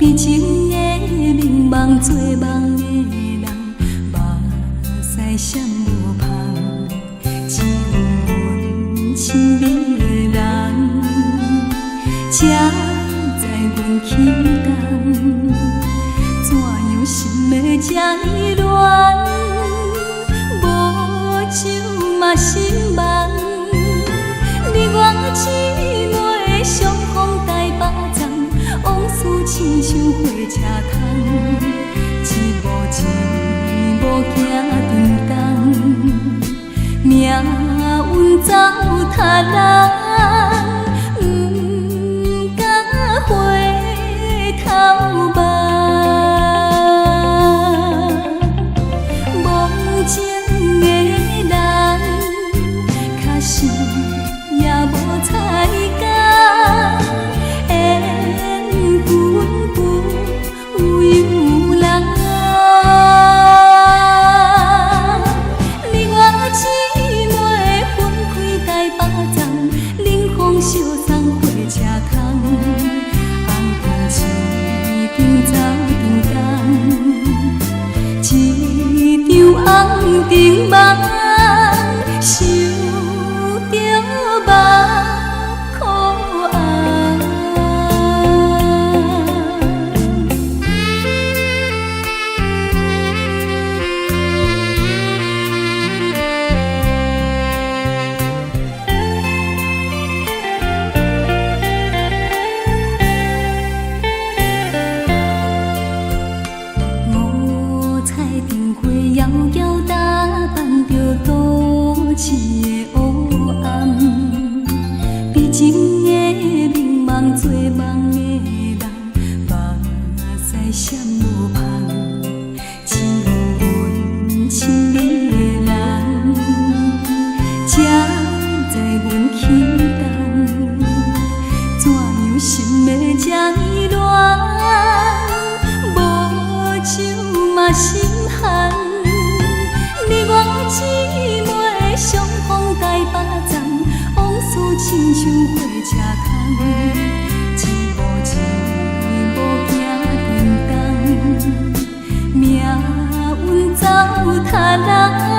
悲情的眠夢做夢的人，目屎閃無芳，只有阮親愛的人，才知阮起動，怎樣心會這呢亂？無酒嘛心茫，你我姊妹相逢台北站，往事親像火車窗，一步一步行沉重，命運走他人，毋敢回頭望。忘情的人，確實也無彩工，緣分不由人。你我姊妹分開台北站，冷風相送火車窗，紅燈市場走沉重，一場紅燈夢，想著目眶紅。五彩燈花遙遙打扮著都市的烏暗，悲情的眠夢做夢的人，目屎閃無芳，只有阮親愛的人，才知阮起動，怎樣心會這呢亂？無酒嘛心寒，你我姊妹相逢台北站，往事親像火車窗，一步一步行沉重，命運走他人。